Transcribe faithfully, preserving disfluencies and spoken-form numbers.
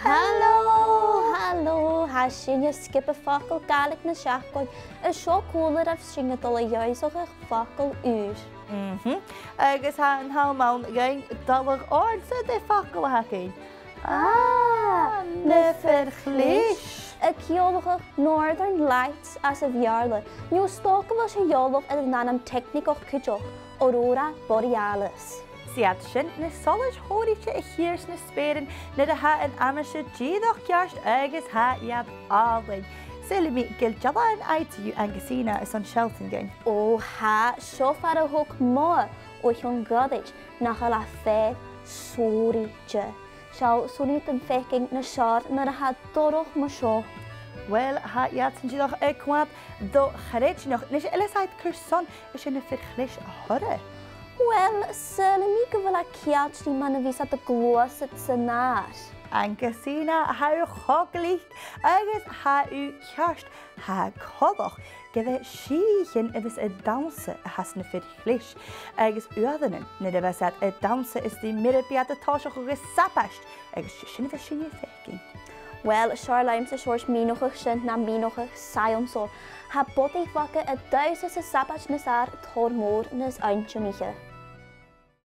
Halò, halò, tha sinne Sgioba Facal Gàidhlig na Seachdain. Is seo còmhla ribh sinne a' dol a dh'fhoillseachadh facal ùr. Mhm. Agus tha an t-àm ann dhuinn dol a dh'fhoillseachadh an facal a th' againn. Ah, na fir-chlis. A' ciallachadh Northern Lights anns a' Bheurla, no 's dòcha gu bheil seo eòlach air an ainm teicnigeach cuideachd, Aurora Borealis. 'S iad sin na solais shònraichte a chì sinn sna speuran nuair a tha an aimsir dìreach ceart agus tha iad àlainn. Saoilidh mi gu bheil dealbhan aice dhiubh, Angusina, airson sealltainn dhuinn. Ò, tha, seo far a thog Moa o chionn ghoirid nach eil ach fèar sònraichte. Seall, 's urrainn dhut am faicinn nas fheàrr nuair a tha e dorch mar seo. Uill, tha iadsan dìreach a' coimhead do-chreidsinneach. A-nis, a bheil fhios agad carson a tha na fir-chlis a' toirt? Uill, saoilidh mi gu bheil e ceangailte ri mar a bhios iad a' gluasad san adhar. Angusina, tha thu cho glic agus tha thu ceart, tha e coltach gur e sìthichean a bhios a' dannsa a th' anns na fir-chlis. Agus uaireannan, nuair a bhios iad a' dannsa is dìreach mar a bhios iad a' tòiseachadh a' sabaid, agus 's e sin a bhios sinn a' faicinn. Uill, 's fheàrr leamsa an seòrsa mìneachadh sin na mìneachadh saidheansail. Tha bodaich bheaga a' dannsa san t-sabaid nas fheàrr tòrr mòr nas inntinniche.